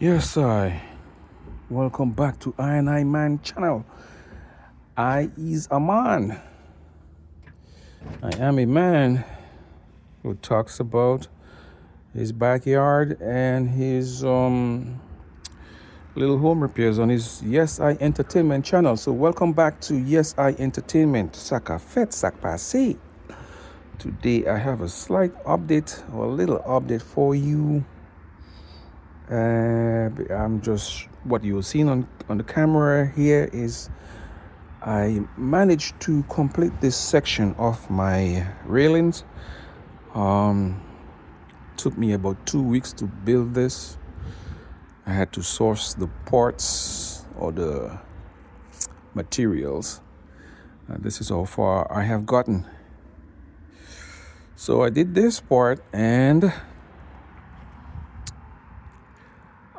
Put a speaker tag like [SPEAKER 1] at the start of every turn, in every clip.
[SPEAKER 1] Yes, I. Welcome back to I and I Man channel. I is a man. I am a man who talks about his backyard and his little home repairs on his Yes I Entertainment channel. So welcome back to Yes I Entertainment. Sa ka fèt, sa k pasé. Today I have a slight update or a little update for you. I'm just what you're seeing on the camera here is I managed to complete this section of my railings. Took me about 2 weeks to build this. I had to source the parts or the materials. This is how far I have gotten. So I did this part and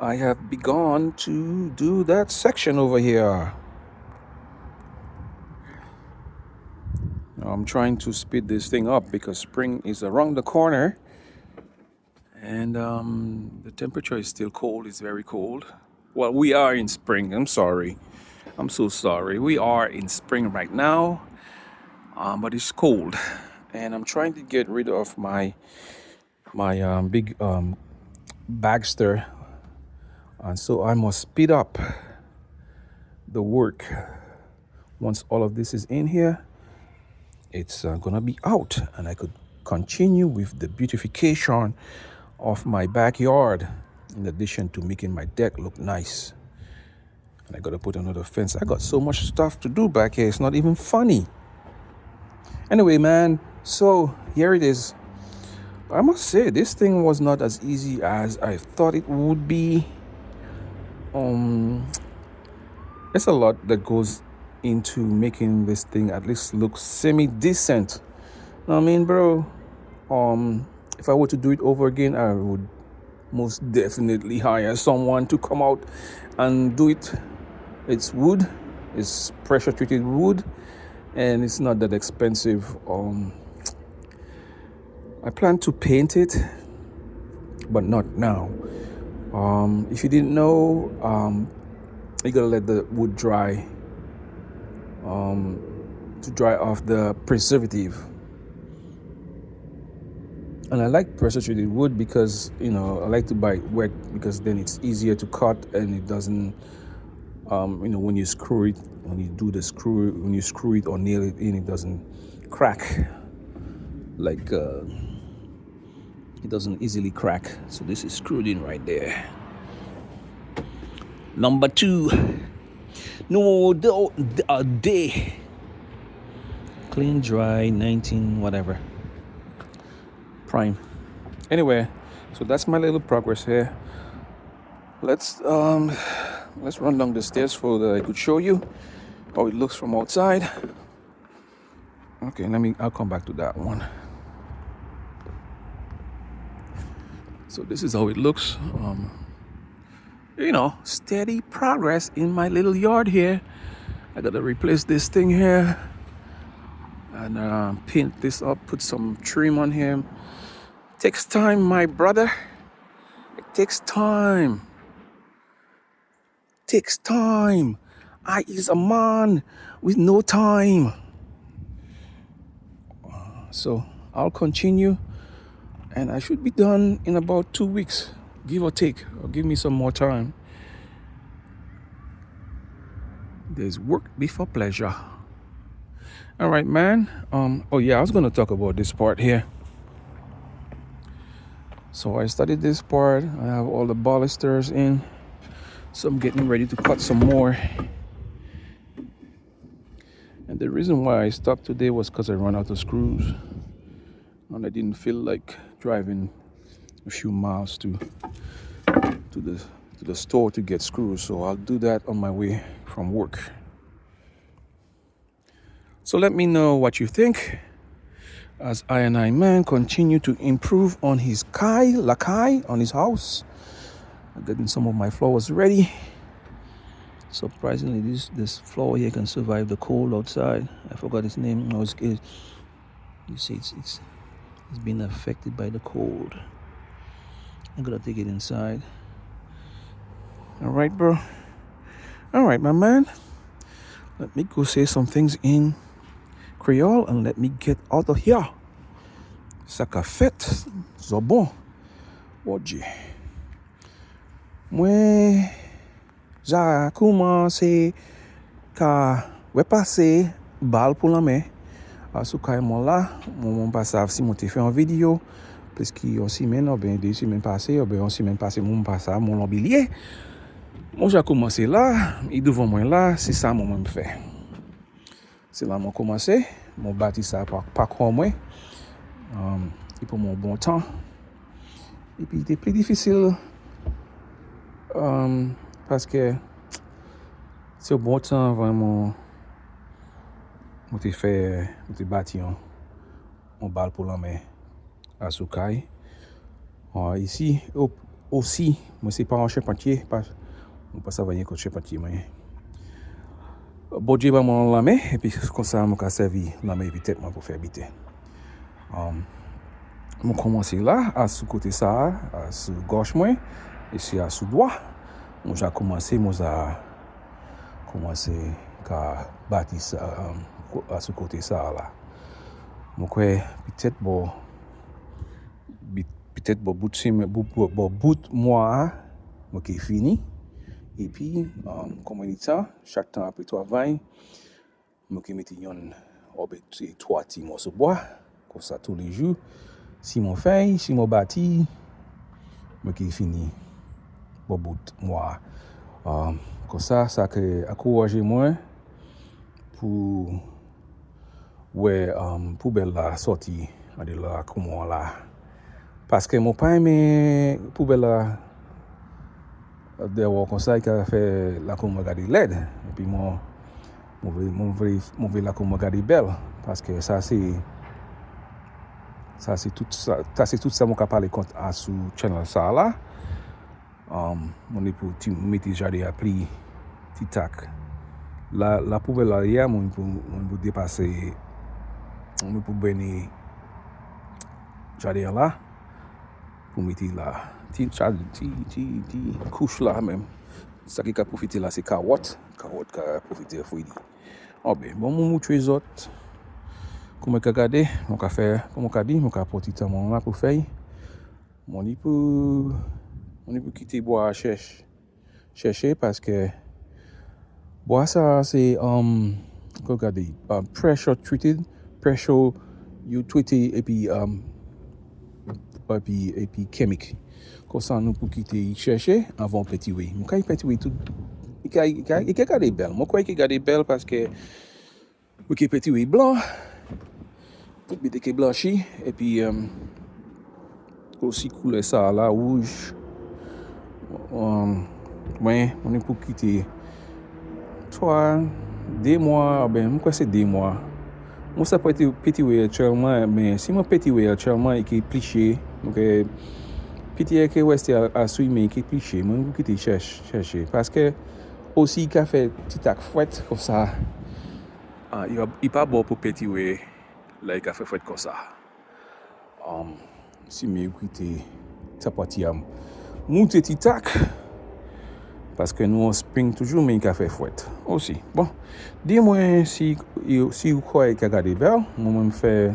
[SPEAKER 1] I have begun to do that section over here. I'm trying to speed this thing up because spring is around the corner and the temperature is still cold. It's very cold. Well, we are in spring. I'm sorry. I'm so sorry. We are in spring right now, but it's cold. And I'm trying to get rid of my big bagster. And so I must speed up the work. Once all of this is in here, it's gonna be out and I could continue with the beautification of my backyard in addition to making my deck look nice. And I gotta put another fence. I got so much stuff to do back here. It's not even funny. Anyway, man, so here it is. I must say this thing was not as easy as I thought it would be. It's a lot that goes into making this thing at least look semi-decent. I mean, bro, if I were to do it over again, I would most definitely hire someone to come out and do it. It's wood, it's pressure treated wood, and it's not that expensive. I plan to paint it, but not now. If you didn't know, you gotta let the wood dry, to dry off the preservative. And I like pressure treated wood because, you know, I like to buy it wet because then it's easier to cut and it doesn't, you know, when you screw it, when you do the screw, when you screw it or nail it in, it doesn't crack. Like, it doesn't easily crack. So this is screwed in right there. Number two. No, the day. Clean, dry, 19, whatever. Prime. Anyway, so that's my little progress here. Let's run down the stairs so that I could show you how it looks from outside. Okay, I'll come back to that one. So this is how it looks. Steady progress in my little yard here. I gotta replace this thing here and paint this up, put some trim on here. Takes time, my brother. It takes time. Takes time. I is a man with no time. So I'll continue and I should be done in about 2 weeks, give or take, or give me some more time. There's work before pleasure. All right, man. Oh yeah, I was gonna talk about this part here. So I studied this part. I have all the balusters in. So I'm getting ready to cut some more. And the reason why I stopped today was because I ran out of screws. And I didn't feel like driving a few miles to the store to get screws. So I'll do that on my way from work. So let me know what you think as I and I man continue to improve on his kay, lakay, on his house. I'm getting some of my flowers ready. Surprisingly, this flower here can survive the cold outside. I forgot its name. No, you see, it's been affected by the cold. I'm gonna take it inside. Alright, bro. Alright, my man. Let me go say some things in Creole and let me get out of here. Sa ka fèt, zo bon. Bondjé. Mwen ja koumansé ka wépasé bal pou lanmè asou kay mwen la. Mwen pa sav si mwen té fè yon vidéo plis ki yon simenn oubyen 2 simenn pasé oubyen yon simenn pasé, mwen pa sav, mwen blié. Mwen ja koumansé la, i douvan mwen la, sé sa mwen mwen fè. Sé la mwen koumansé, mwen bati sa pa kò mwen. I pran mwen bon tan. Épi té pli difisil paské sé bon tan avan mwen té fè, mwen té bati yon bal pou lanmè asou kay. Isi, osi, mwen sé pa yon chapantye, mwen pa sav anyen kont chapantye mwen. Bondjé ban mwen lanmen, épi konsa mwen ka sèvi lanmen épi tèt mwen pou fè bité. Mwen koumansé la, asou koté sa, asou gòch mwen, isi asou dwa. Mwen ja koumansé, mwen ja koumansé ka bati sa, asou koté sa la. Mwen kwè, pitèt bò, pitèt bò bout bò bout mwa, mwen ki fini. Épi, kòm mwen di sa, chak tan apwé twavay, mwen ki mété yonn oubyen 3 ti mòso bwa, konsa toulé jou. Si mwen fè, si mwen bati, mwen ki fini bò bout mwa. Konsa, sa ki ankourajé mwen pou wè poubèl la sòti ande la kou mwen la. Paské mwen pa enmen poubèl la déwò konsa, i ka fè lakou mwen gadé lèd. Épi mwen vlé lakou mwen gadé bèl. Paské sa sé tout sa mwen ka palé kont asou channel sa la. Mwen ni pou ti mété jaden a pli ti tak. La poubèl la ya, mwen pou dépasé, mwen pou béni jaden la, pou mété la, ti kouch la menm. Sa ki ka pwofité la sé kawòt, kawòt ka pwofité fwi di. Oubyen, bon, mwen moutré zòt, kou mwen ka gadé, mwen ka fè, kou mwen ka di, mwen ka pran ti tan mwen la pou fè. Mwen ni pou kité bwa chèché paské bwa sa sé, kou gadé, pressure treated, pressure yo treated épi chemique. Konsa nou pou kité y chèché avan pétiwé. Mwen ka y pétiwé tout, i ka gadé bèl. Mwen kwè i ka gadé bèl paské mwen ki pétiwé blan, tout bité ki blanchi, épi osi koulè sa la, wouj. Mwen pou kité 3, 2 mwa, ben, mwen kwè sé 2 mwa. Mwen sa pétiwé aktyèlman, men si mwen pétiwé aktyèlman, i ki pliché, mwen ke piti ke weste asou, men i ki pliché, mwen pou kité chèché. Paské osi i ka fè ti tak fwèt konsa, i pa bon pou pétiwé la i ka fè fwèt konsa. Si mwen kité sa pati am mouté ti tak, paské nou an spring toujou, men i ka fè fwèt osi. Bon, di mwen si ou kwè i ka gadé bèl. Mwen mwen fè,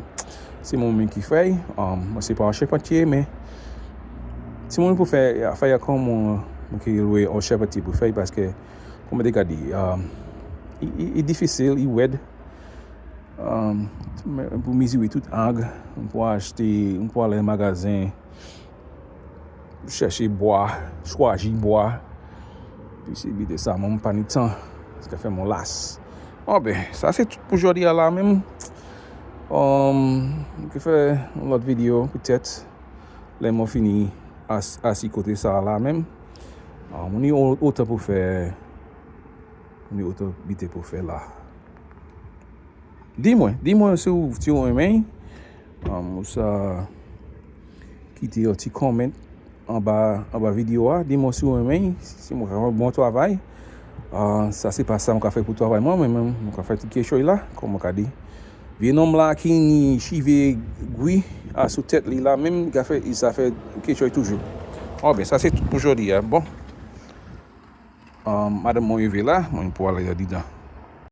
[SPEAKER 1] sé mwen menm ki fè, mwen sé pa an chapantye, men si mwen pou fè, fè ya kon mwen ki lwé an chapantye pou fè, paské, kou mwen té gade, i difisil, i wèd, pou miziwé tout ang, mwen pou achté, mwen pou alé magazen, chèché bwa, chwaji bwa, pi sé bité sa, mwen pa ni tan, sa fè mwen las. Oh ben, sa sé tout pou jodi a la menm. Mwen ki fè yon lòt vidéo, petèt, lè mwen fini asi koté sa la menm. Mwen ni otan pou fè, mwen ni otan bité pou fè la. Di mwen si ou renmen, ou sa kité yon ti comment anba vidéo a, di mwen si ou renmen, si mwen fè bon twavay. Sa sé pa sa mwen ka fè pou twavay mwen, men mwen ka fè ti kéchoy la, kòm mwen ka di. Vyé nonm la ki ni chivé gwi asou tèt li la menm, ka fè, sa fè kéchoy toujou. Oh ben, sa sé tout pou jodi a. Bon. Madanm mwen wivé la, mwen pou alé didan.